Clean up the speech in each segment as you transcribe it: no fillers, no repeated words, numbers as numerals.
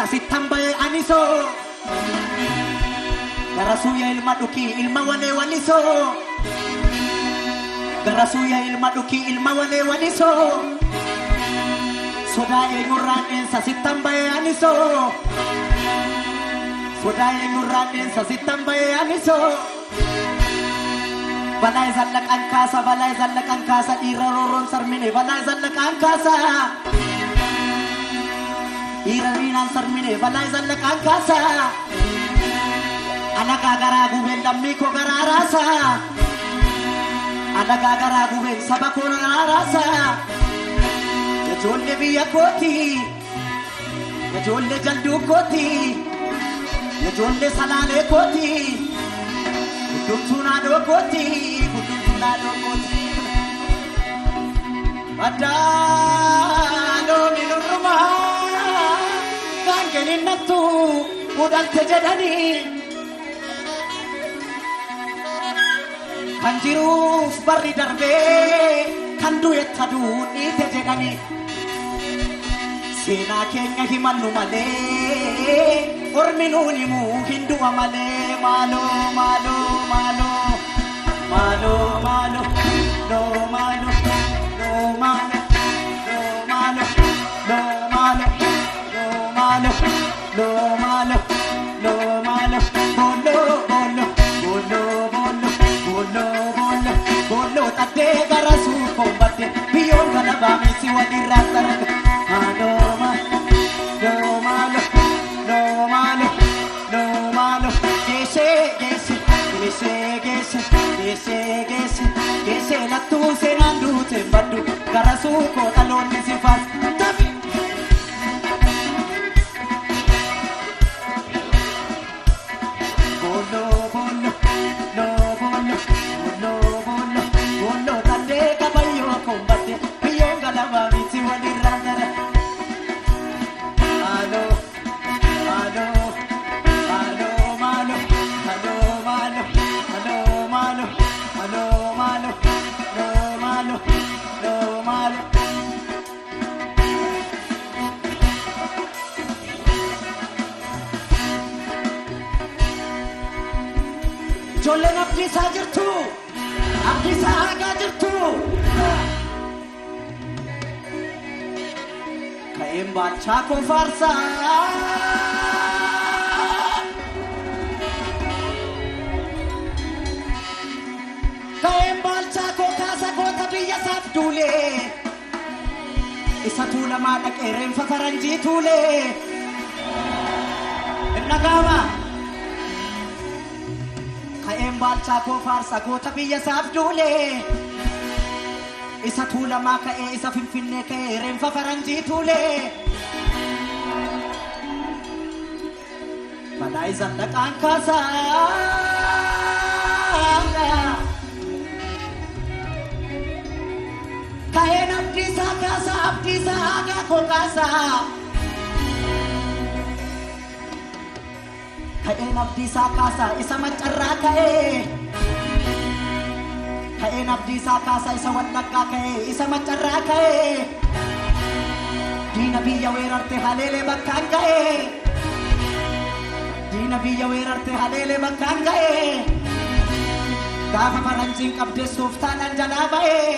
dheensa sittan ba'e anisoo. Gara suuya ilma dhukii ilma walee walisoo. Gara suuya ilma dhukii ilma walee walisoo. Sodaa eenyurraan dheensa sittan ba'e anisoo. Sodaa eenyurraan dheensa sittan ba'e anisoo. Balaa zallaqaan kaasa, balaa zallaqaan kaasa, dhiira roorroon sarmine, balaa zallaqaan kaasa. Dhiira riinaan sarmine, balaa zallaqaan kaasa. Alagaa garaa gubeen lammii koo garaa raasa. Alagaa garaa gubeen saba koo garaa raasa. Ijoollee biyya kooti, ijoollee jalduu kooti, ijoollee salaalee kooti. Hundumtuu naadoo kooti, hundumtuu naadoo kooti. Maddaaloomi nurrumaa gaangeen hin nattu udhalte jedhanii. Kan jiruuf barri darbee kan du'e aduun dhiite jedhanii. Seenaa keenya himannu malee, ormi nuun himuu hin du'a malee. Maaloo maaloo maaloo maaloo maaloo loo maaloo loo maaloo loo maaloo loo maaloo loo maaloo loo maaloo loo maaloo booloo booloo booloo booloo booloo booloo booloo xaddee gara suukoon badde biyyoon galabaa misi walirraa sarga. Maaloo maaloo maaloo loo maaloo loo maaloo geessee geesse geessee geesse geessee geesse geessee lattuu seenaan duuteen baddu gara suukoo dhaloonni si faas. Tafi! Booloo booloo loo booloo booloo booloo booloo xaddee kabayyoo kombadde biyyoon galabaa miti walirraa dara. Maaloo maaloo maaloo maaloo maaloo maaloo maaloo maaloo maaloo maaloo loo maaloo loo maaloo. Ijoolleen Abdiisaa jirtu, Abdiisaa Aagaa jirtu. Ka'een baalchaa koo faarsaa. Ka'een baalchaa koo kaasa goota biyya isaaf duulee. Isa tuulamaa dhaqee reenfa faranjii tuulee. Hin dhaga'ama. Ka'een baalchaa koo faarsa goota biyya isaaf duulee. Isa tuulamaa ka'ee, isa finfinnee ka'ee reenfa faranjii tuulee. Balaa zallaqaan kaasaa. Ka'een Abdiisaa kaasaa, Abdiisaa Aagaa koo kaasaa. Ka'een Abdiisaa kaasaa isa maccarraa ka'ee. Ka'een Abdiisaa kaasaa isa wallaggaa ka'ee, isa maccarraa ka'ee. Diina biyya weerarte haleelee bakkaan ga'ee. Diina biyya weerarte haleelee bakkaan ga'ee. Gaafa faranjiin qabdeessuuf taadhaan jalaa ba'ee.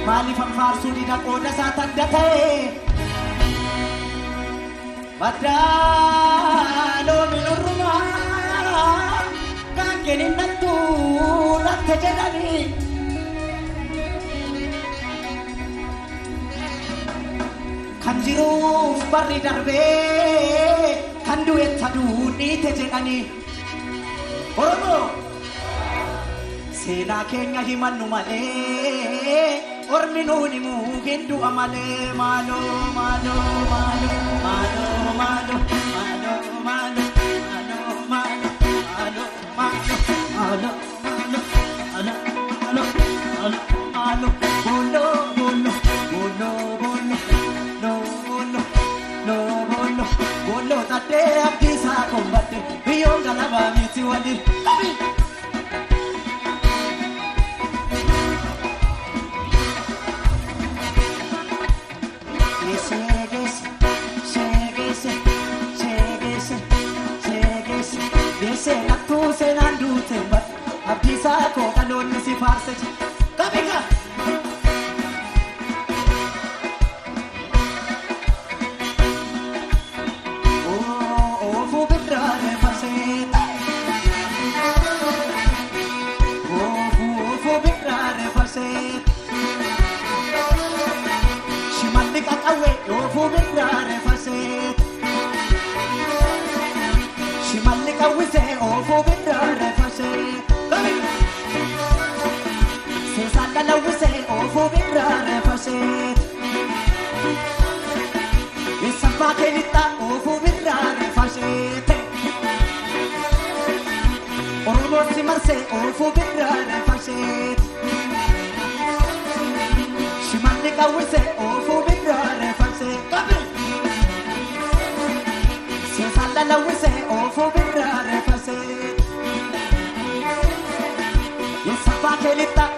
Maaliif faarsuu dida qooda isaa tadda ta'ee. Baddaa loomi nurrumaa gaangeen hin nattu latte jedhanii. Kan jiruuf barri darbee kan du'e aduun dhiite jedhanii. Oromoo seenaa keenya himannu malee, ormi nuun himuu hin du'a malee. Maaloo maaloo maaloo maaloo maaloo maaloo maaloo maaloo maaloo maaloo maaloo maaloo maaloo maaloo maaloo maaloo booloo booloo booloo booloo loo booloo loo booloo booloo xaddee Abdiisaa kombadde biyyoon galabaa miti waliin. Qabi! Geesse geesse see geesse. Seenattuu seenaan duute hin baddu. Abdiisaa koo dhaloonni si faarse qabika. Oofuu birraaree farseeta. Oofuu birraaree farseeta. Shimalli qaqawwee oofuu birraaree farseeta. Shimalli qawwisee oofuu birraaree farseeta. Seesaan lalawwisee oofuu birraaree farseeta. Sabbaa keelixaa oofuu birraaree farseete. Oromoon si marsee oofuu birraaree farseete. Shimalli qawwisee oofuu birraaree farseete. Seesaan lalawwisee oofuu birraaree farseete. Sabbaa keelixaa.